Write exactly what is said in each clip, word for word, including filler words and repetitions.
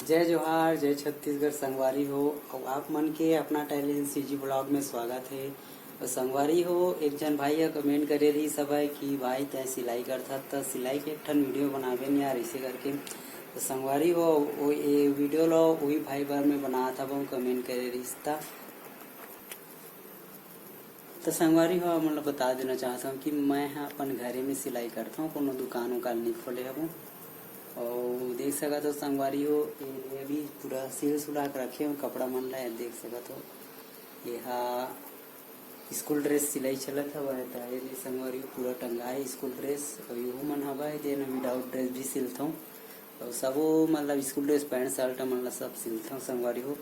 जय जोहार, जय छत्तीसगढ़ संगवारी हो, अउ आप मन के अपना टैलेंट सीजी ब्लॉग में स्वागत हे। अउ संगवारी हो, एक झन भाई ह कमेंट करे रहिस हवय कि भाई तैं सिलाई करथस त सिलाई के एक ठन वीडियो बनाबे न यार, अइसे करके। त संगवारी हो, ओ ए वीडियो ल उही भाई बर में बनात हवं, कमेंट करे रहिस त। त संगवारी हो, आप मन ल बता देना चाहत हंव कि मैं ह अपन घरे में सिलाई करथंव, कोनो दुकान उकान नइ खोले हवं। अउ देख सकत हो संगवारी हो, ये, ये भी पूरा सिल सुला के रखे हंव कपड़ा मन ल, ये देख सकत हो। ये हा स्कूल ड्रेस सिलाई चलत हवय, त ये दे संगवारी हो पूरा टंगा हे स्कूल ड्रेस, अउ यहू मन हवय जेन विदाउट ड्रेस भी सिलथंव। अउ सबो मतलब स्कूल ड्रेस, पैंट, शर्ट मन ल सब सिलथंव संगवारी हो।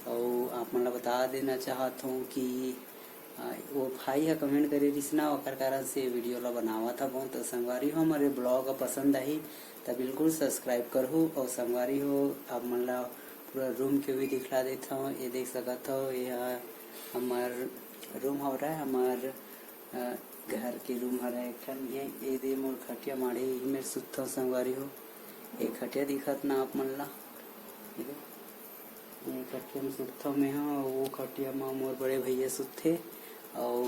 अउ आप मन ल बता देना चाहत हंव कि, आ, वो भाई ह कमेंट करे रिहिस ना, ओकर कारण से वीडियो ल बनावत हवं। त संगवारी हो, हमर ये ब्लॉग ह पसंद आही त बिल्कुल सब्सक्राइब करहू। अउ संगवारी हो, आप मन ल पूरा रूम के भी दिखला देथंव। ये देख सकत हव, ये ह हमर रूम हवय, हमर अ, घर के रूम हरय एक ठन। ये, ये दे मोर खटिया माढ़े, इही मेर सुतथंव संगवारी हो। ये खटिया दिखत ना आप मन ला? ये दे, ये खटिया में सुतथंव मैं ह, अउ वो खटिया म मोर बड़े भैया सुतथे। अउ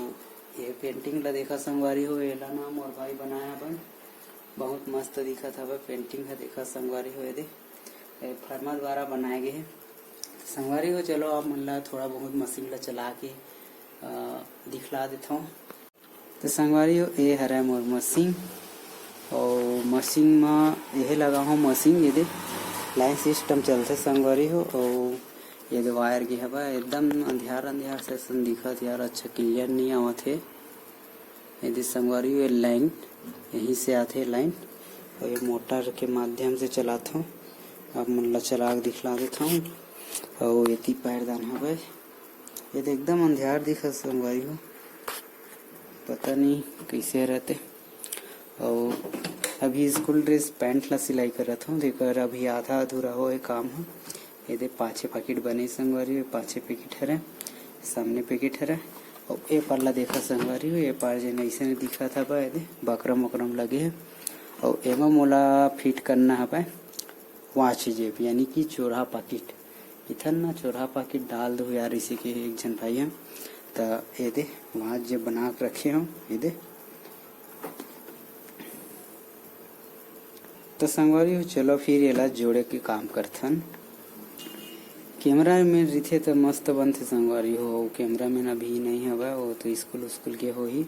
ये पेंटिंग ला देखा संगवारी हो, एला ना मोर भाई बनाए हवय। बहुत मस्त दिखत हवय पेंटिंग ह, देखा संगवारी हो, ये दे। ए, फरमा द्वारा बनाए गे हे। संगवारी हो, चलो आप मन ला थोड़ा बहुत मशीन ला चला के, अ, दिखला देथंव। त संगवारी हो, ए हरय मोर मशीन, अउ मशीन म एहे लगा हूँ, मशीन ये दे लाइन सिस्टम चलथे संगवारी हो। अउ ये दे वायर गे हवय, एकदम अंधियार अंधियार से असन दिखत यार, अच्छा क्लियर नइ आवत हे। ये दे संगवारी हो, ये लाइन यहीं से आथे लाइन, अउ ये मोटर के माध्यम से चलाथंव। आप मन ला चला के दिखला देथंव। अउ एती पैरदान हवय, ये दे एकदम अंधियार दिखत संगवारी हो, पता नहीं कइसे रहते। अउ अभी स्कूल ड्रेस पैंट ला सिलाई करत हंव, जेकर अभी आधा अधूरा होए काम ह। ये दे पाछे पैकेट बने संगवारी हो, पाछे पैकेट हरय, सामने पैकेट हरय। अउ ए पार ला देखा संगवारी हो, ए पार जेन अइसने दिखत हवय, ये दे बकरम वकरम लगे हे। अउ एमा मोला फिट करना हवय वाच जेब, यानी कि चोरहा पाकिट। इथन ना चोरहा पाकिट डाल दो यार, इसे के एक झन भाई ह। त ये दे वाच जेब बना के रखे हंव, ये दे। त संगवारी हो, चलो फिर एला जोड़े के काम करथन। कैमरा मैन रहिथे त मस्त बनथे संगवारी हो, कैमरा मैन अभी नइ हवय, वो तो स्कूल उस्कूल गे होही।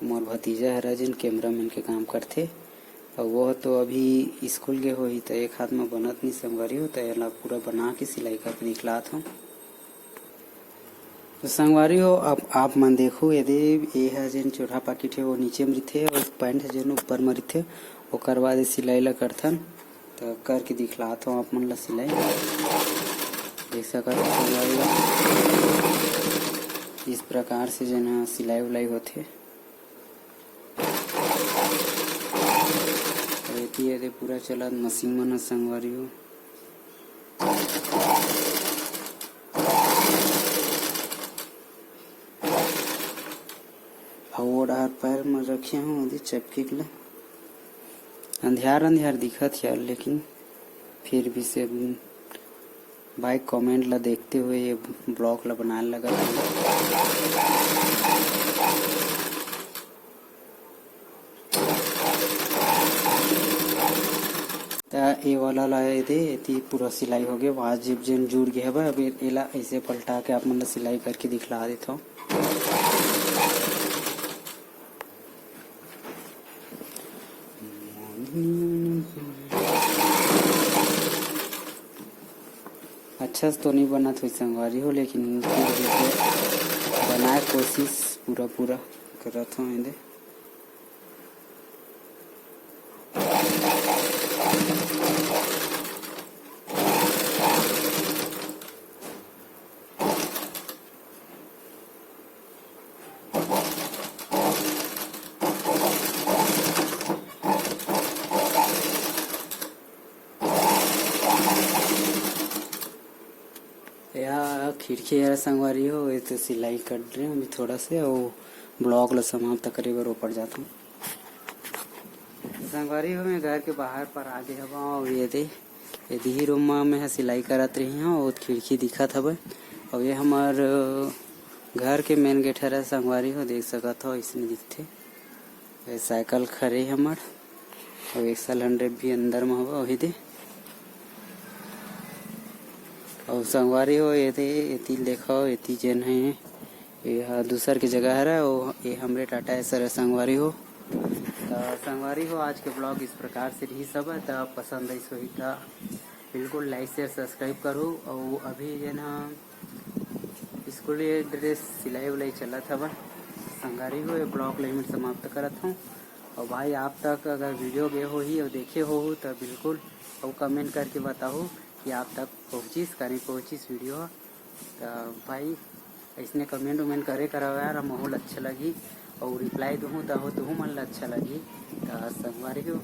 मोर भतीजा हरय जेन कैमरा मैन के काम करथे, अउ वो तो अभी स्कूल गे होही, त एक हाथ म बनत नइ संगवारी हो, त एला पूरा बना के सिलाई करके दिखलात हंव। तो संगवारी हो, आप, आप मन देखो, ये दे, ये ह जेन चोरहा पाकिट हे, वो नीचे म रहिथे, अउ पैंट ह जेन ऊपर म रहिथे, ओकर बाद ये सिलाई ला करथन। त करके दिखलात हंव आप मन ला सिलाई। देख सकत हो संगवारी हो, इस प्रकार से जेन ह सिलाई उलाई होथे। अउ एती ये दे पूरा चलत मशीन मन ह संगवारी हो। अउ ओ डहर पैर म रखे हंव, ओदे चपके के ला। अंधियार अंधियार दिखत हे यार, लेकिन फिर भी से भाई कमेंट ला देखते हुए ये ब्लॉग ला बनाए लगा। त ए वाला ला ये दे, एती पूरा सिलाई हो गे, वाच जेब जेन जुड़ गे हवय। अब ए-, एला ऐसे पलटा के आप मन ला सिलाई करके दिखला देथव। अच्छा से तो नहीं बनत होही संगवारी हो, लेकिन बनाए कोशिश पूरा पूरा करत हव एदे। या खिड़की हर संगवारी हो, ये तो सिलाई कर रहे हैं अभी थोड़ा से, और ब्लॉग ला समाप्त करे बर ऊपर जाता हूँ। संगवारी हो, मैं घर के बाहर पर आ गए हवा, और ये दे एदे ही रूम म मैं ह सिलाई करत रही हंव, ओ खिड़की दिखत हवय। अउ ये हमर, अ, घर के मेन गेट हरे संगवारी हो, देख सकत हो, अइसने दिखथे। ये साइकिल खड़े हमर, अउ एक्सल हंड्रेड भी अंदर म हवय, ओही दे। अउ संगवारी हो, ये दे, एती देखो, एती जेन हे, ये ह दूसर के जगह हरे, अउ ये हमरे टाटा एसर संगवारी हो। त संगवारी हो, आज के ब्लॉग इस प्रकार से रही सब, त पसंद आइस होही त बिल्कुल लाइक, शेयर, सब्सक्राइब करो। अउ अभी जेन ह स्कूल ड्रेस सिलाई उलाई चलत हवय। संगवारी हो, ये ब्लॉग ल एही मेर समाप्त करत हूँ। अउ भाई, आप तक अगर वीडियो गे होही अउ देखे होहू, त बिल्कुल अउ कमेंट करके बताहू कि आप तक पहुँचिस का नहीं पहुँचिस वीडियो ह। त भाई, अइसने कमेंट उमेंट करे करव यार, माहौल अच्छा लगही। अउ रिप्लाई दूहूँ, त हो तुहू मन ल अच्छा लगही। त संगवारी हो,